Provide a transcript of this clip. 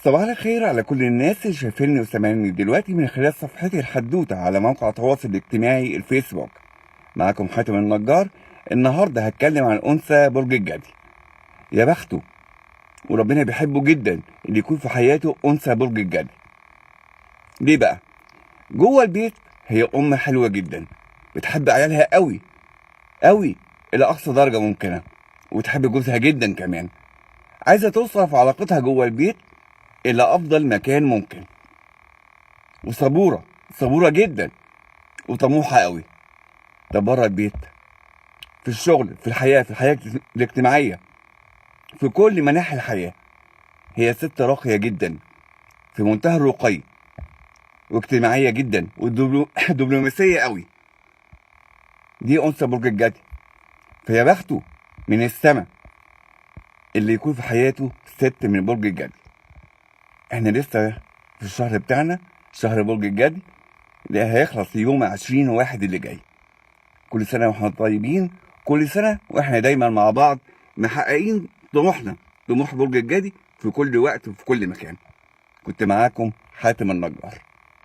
صباح الخير على كل الناس اللي شايفيني وسامعيني دلوقتي من خلال صفحتي الحدوتة على موقع التواصل الاجتماعي الفيسبوك. معاكم حاتم النجار. النهارده هتكلم عن أنثى برج الجدي. يا بخته وربنا بيحبه جدا اللي يكون في حياته أنثى برج الجدي. ليه بقى؟ جوه البيت هي أم حلوة جدا، بتحب عيالها قوي قوي إلى أقصى درجة ممكنة، وتحب جوزها جدا كمان. عايزة توصل في علاقتها جوه البيت إلى أفضل مكان ممكن، وصبورة صبورة جدا وطموحة قوي. ده بره البيت، في الشغل، في الحياة، في الحياة الاجتماعية، في كل مناحي الحياة هي ست راقية جدا، في منتهى الرقي، واجتماعية جدا، ودبلوماسية قوي. دي أنثى برج الجدي. فيا بخته من السما اللي يكون في حياته ست من برج الجدي. احنا لسه في الشهر بتاعنا، شهر برج الجدي اللي هيخلص يوم 20/1 اللي جاي. كل سنة واحنا طيبين، كل سنة واحنا دايما مع بعض محققين طموحنا، طموح برج الجدي في كل وقت وفي كل مكان. كنت معاكم حاتم النجار.